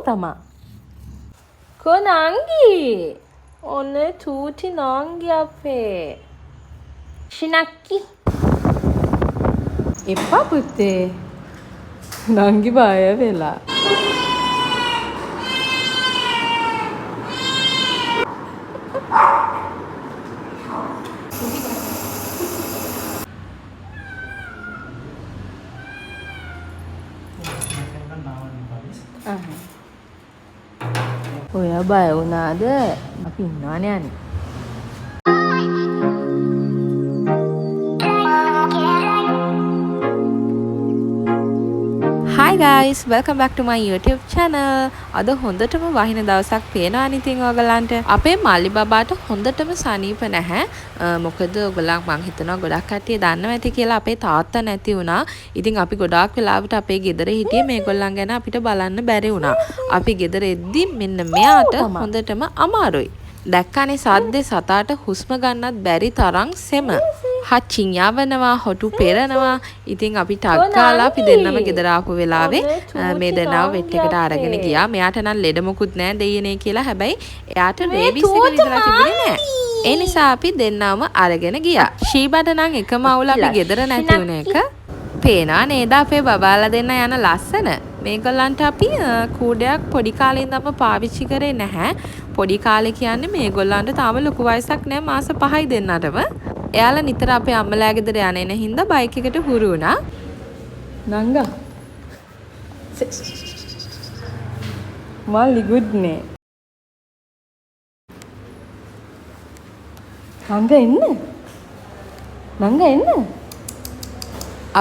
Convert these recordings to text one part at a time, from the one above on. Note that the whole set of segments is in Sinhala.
තමා. කෝ නංගි? ඔන්න චූටි නංගි අපේ. ෂිනක්කි. එපා පුතේ. නංගි බය වෙලා. ඔයා බය වුණාද? අපි ඉන්නවනේ අනේ. Hi guys, welcome back to my YouTube channel. අද හොඳටම වහින දවසක් පේනවනේ ඉතින් ඔයගලන්ට. අපේ මල්ලි බබාට හොඳටම සනීප නැහැ. මොකද ඔයගලන් මං හිතනවා ගොඩක් කට්ටිය දන්නවා ඇති කියලා අපේ තාත්තා නැති වුණා. ඉතින් අපි ගොඩාක් වෙලාවට අපේ ගෙදර හිටියේ මේගොල්ලන් ගැන අපිට බලන්න බැරි වුණා. අපි ගෙදර එද්දි මෙන්න මෙයාට හොඳටම අමාරුයි. දැක්කනේ සද්දේ සතාට හුස්ම ගන්නත් බැරි තරම් සෙම. හච්චින් යවනවා, හොටු පෙරනවා. ඉතින් අපි ටක් ගාලා අපි දෙන්නම ගෙදර ආපු වෙලාවේ මේ දෙන්නව වෙට් එකට අරගෙන ගියා. මෙයාට නම් ලෙඩ මොකුත් නෑ දෙයියනේ කියලා. හැබැයි එයාට රේබිස් එක විතරක් තිබුණේ නෑ. ඒ නිසා අපි දෙන්නවම අරගෙන ගියා. ෂීබට නම් එකම අවුල අපි ගෙදර නැති වුණ එක. පේනවා නේද අපේ බබාලා දෙන්න යන ලස්සන. මේගොල්ලන්ට අපි කූඩයක් පොඩි කාලේ ඉඳන්ම පාවිච්චි කරේ නැහැ. පොඩි කාලේ කියන්නේ මේගොල්ලන්ට තාම ලොකු වයසක් නෑ, මාස 5යි දෙන්නටම. එයාලා නිතර අපේ අම්මලා ගෙදර යන එන හින්දා බයික් එකට හුරු වුණා. නංගා. මල්ලි ගුඩ් නේ. නංගා එන්න. නංගා එන්න.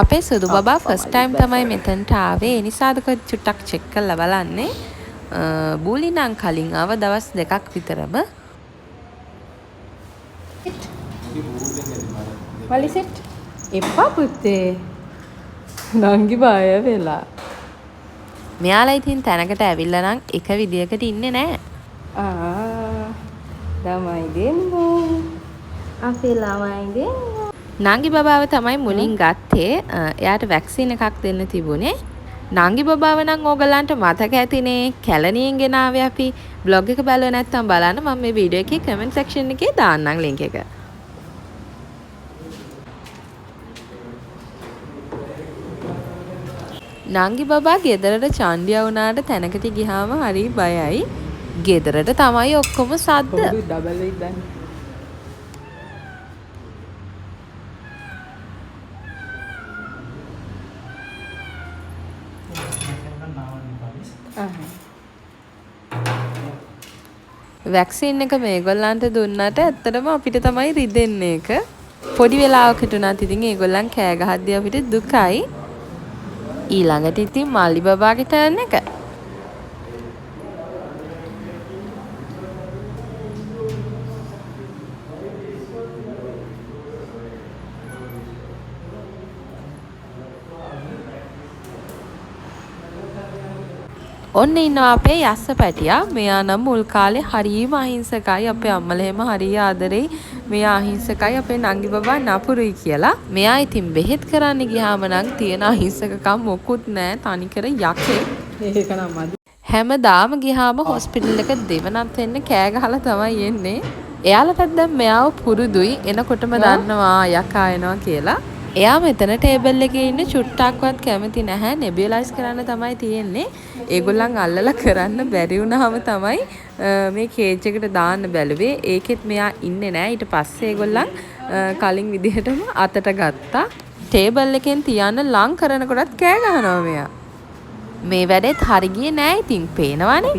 අපේ සුදු බබා ෆස්ට් ටයිම් තමයි මෙතනට ආවේ. ඒ නිසාද කොහෙද චුට්ටක් චෙක් කරලා බලන්නේ. බූලි නම් කලින් ආව දවස් දෙකක් විතරම. මල්ලි සෙට්. එපා පුතේ. නංගි බය වෙලා. මෙයාලා ඉතින් තැනකට ඇවිල්ලා නම් එක විදියකට ඉන්නේ නෑ. ළමයි දෙන්නේ. අපේ ළමයි දෙන්නේ. නංගි බබාව තමයි මුලින් ගත්තේ. එයාට වැක්සින් එකක් දෙන්න තිබුණේ. නංගි බබාව නම් ඕගලන්ට මතක ඇතිනේ. කැලණියෙන් ගෙනාවේ අපි. බ්ලොග් එක බැලුවේ නැත්නම් බලන්න මම මේ වීඩියෝ එකේ කමෙන්ට් සෙක්ෂන් එකේ දාන්නම් ලින්ක් එක. නංගි බබා ගෙදරට චණ්ඩියා වුණාට තැනකට ගියාම හරි බයයි. ගෙදරට තමයි ඔක්කොම සද්ද. ඩබල් වෙයි දන්නේ. වැක්සින් එක මේගොල්ලන්ට දුන්නට ඇත්තටම අපිට තමයි රිදෙන්නේ ඒක. පොඩි වෙලාවකට උනත් ඉතින් ඒගොල්ලන් කෑ ගහද්දී අපිට දුකයි. ඊළඟට ඉතින් මල්ලි බබාගේ ටර්න් එක. ඔන්න ඉන්නවා අපේ යස්ස පැටියා. මෙයා නම් මුල් කාලේ හරිම අහිංසකයි. අපේ අම්මලා එහෙම හරි ආදරෙයි. මෙයා අහිංසකයි අපේ නංගි බබා නපුරුයි කියලා. මෙයා ඉතින් බෙහෙත් කරන්න ගියාම නම් තියෙන අහිංසකකම් මොකුත් නෑ. තනිකර යකෙක්. ඒක නම් මදි. හැමදාම ගියාම හොස්පිටල් එක දෙවනත් වෙන්න කෑ ගහලා තමයි එන්නේ. එයාලටත් දැන් මෙයාව පුරුදුයි. එනකොටම දන්නවා යකා එනවා කියලා. එයා මෙතන ටේබල් එකේ ඉන්න චුට්ටක්වත් කැමති නැහැ. නෙබියුලයිස් කරන්න තමයි තියෙන්නේ. ඒගොල්ලන් අල්ලලා කරන්න බැරි වුණාම තමයි මේ කේජ් එකට දාන්න බැලුවේ. ඒකෙත් මෙයා ඉන්නේ නෑ. ඊට පස්සේ ඒගොල්ලන් කලින් විදිහටම අතට ගත්තා. ටේබල් එකෙන් තියන්න ලං කරනකොටත් කෑ ගහනවා මෙයා. මේ වැඩේත් හරි ගියේ නෑ ඉතින් පේනවනේ.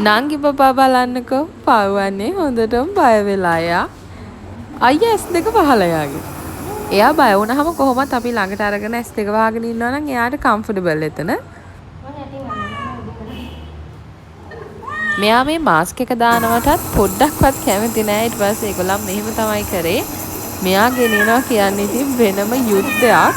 නංගි බබා බලන්නකෝ පව්වන්නේ හොඳටම බය වෙලා එයා. අයියා ඇස් දෙක වහලා යාගේ. එයා බය වුණාම කොහොමත් අපි ළඟට අරගෙන ඇස් දෙක වහගෙන ඉන්නවා නම් එයාට කම්ෆර්ටබල් එතන. මෙයා මේ මාස්ක් එක දානවටත් පොඩ්ඩක්වත් කැමති නෑ. ඊට පස්සේ ඒගොල්ලන් මෙහෙම තමයි කරේ. මෙයා ගෙනියනවා කියන්නේ ඉතින් වෙනම යුද්ධයක්.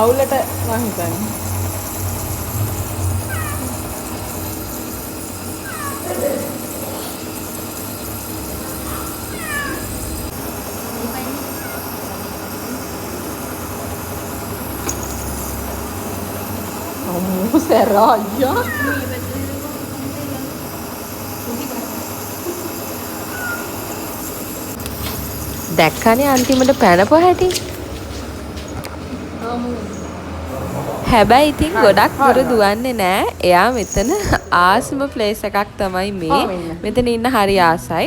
හවුලට මං හිතන්නේ. අම්මෝ සැර අයියා. දැක්කනේ අන්තිමට පැනපො හැටි. හැබැයි ඉතින් ගොඩක් දුර දුවන්නේ නෑ. එයා මෙතන ආසම ප්ලේස් එකක් තමයි මේ. මෙතන ඉන්න හරි ආසයි.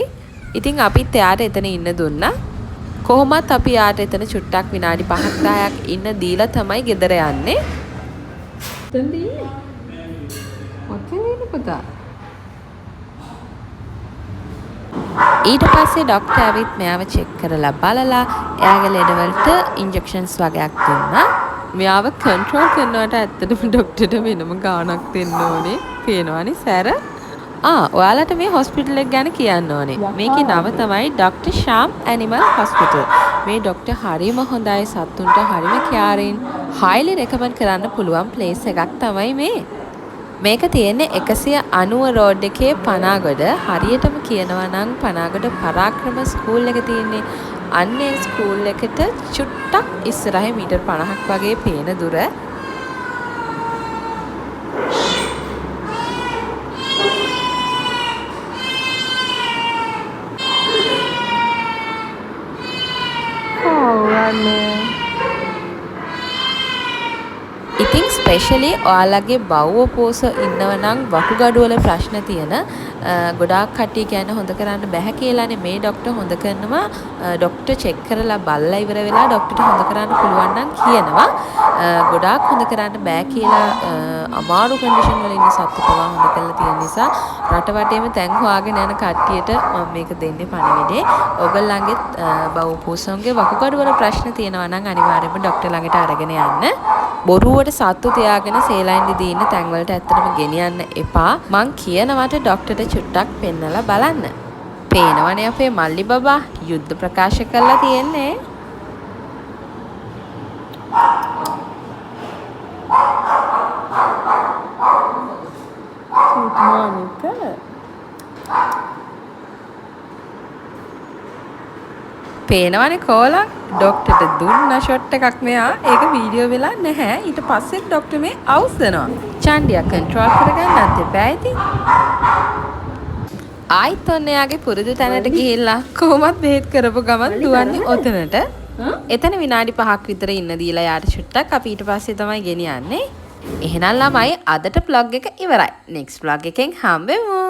ඉතින් අපිත් එයාට එතන ඉන්න දුන්නා. කොහොමත් අපි එයාට එතන චුට්ටක් විනාඩි 5ක් 10ක් ඉන්න දීලා තමයි ගෙදර යන්නේ. ඔතනද ඉන්නේ? ඔතන ඉන්න පුතා. ඊට පස්සේ ඩොක්ටර් ඇවිත් මෙයාව චෙක් කරලා බලලා එයාගේ ලෙඩවලට ඉන්ජෙක්ෂන්ස් වගේක් දුන්නා. මෙයාව කන්ට්‍රෝල් කරනවට ඇත්තටම ඩොක්ටර්ට වෙනම ගාණක් දෙන්න ඕනේ. පේනවනේ සැර. ඔයාලට මේ හොස්පිටල් එක ගැන කියන්න ඕනේ. මේකේ නම තමයි ඩොක්ටර් ශාම් ඇනිමල් හොස්පිටල්. මේ ඩොක්ටර් හරිම හොඳයි, සත්තුන්ට හරිම කෙයාරින්. හයිලි රෙකමන්ඩ් කරන්න පුළුවන් ප්ලේස් එකක් තමයි මේ. මේක තියෙන්නේ 190 රෝඩ් එකේ පනාගොඩ. හරියටම කියනවා නම් පනාගොඩ පරාක්‍රම ස්කූල් එක තියෙන්නේ. අන්න ඒ ස්කූල් එකට චුට්ටක් ඉස්සරහින් මීටර් 50ක් වගේ පේන දුර. ඉතින් ස්පෙෂලි ඔයාලගේ බව්ව පෝස ඉන්නව නම් වකුගඩු වල ප්‍රශ්න තියෙන ගොඩාක් කට්ටිය කියන්නේ හොඳ කරන්න බැහැ කියලානේ. මේ ඩොක්ටර් හොඳ කරනවා. ඩොක්ටර් චෙක් කරලා බලලා ඉවර වෙලා ඩොක්ටර්ට හොඳ කරන්න පුළුවන් නම් කියනවා. ගොඩාක් හොඳ කරන්න බෑ කියලා අමාරු කන්ඩිෂන් වල ඉන්න සත්තු පවා හොඳ කරලා තියෙන නිසා රට වටේම තැන් හොයාගෙන යන කට්ටියට මම මේක දෙන්නේ පණිවිඩේ. ඔයගොල්ලන්ගෙත් බව් පෝසොන්ගේ වකුගඩු වල ප්‍රශ්න තියෙනවා නම් අනිවාර්යයෙන්ම ඩොක්ටර් ළඟට අරගෙන යන්න. බොරුවට සත්තු තියාගෙන සේලයින් දිදී ඉන්න තැන්වලට ඇත්තටම ගෙනියන්න එපා. මං කියනවට ඩොක්ටර්ට චුට්ටක් පෙන්නලා බලන්න. පේනවනේ අපේ මල්ලි බබා යුද්ධ ප්‍රකාශ කරලා තියෙන්නේ. පේනවනේ කෝලං ඩොක්ටර්ට දුන්න ෂොට් එකක් මෙයා. ඒක වීඩියෝ වෙලා නැහැ. ඊට පස්සෙත් ඩොක්ටර් මේ අවුස්සනවා. චණ්ඩියා කන්ට්‍රෝල් කරගන්නත් එපා ඉතින්. ආයිත් ඔන්න එයාගේ පුරුදු තැනට ගිහිල්ලා කොහොමත් බෙහෙත් කරපු ගමන් දුවන්නේ ඔතනට. එතන විනාඩි 5ක් විතර ඉන්න දීලා යාට චුට්ටක් අපි ඊට පස්සේ තමයි ගෙනියන්නේ. එහෙනම් ළමයි අදට ව්ලොග් එක ඉවරයි. නෙක්ස්ට් ව්ලොග් එකෙන් හම්බෙමු.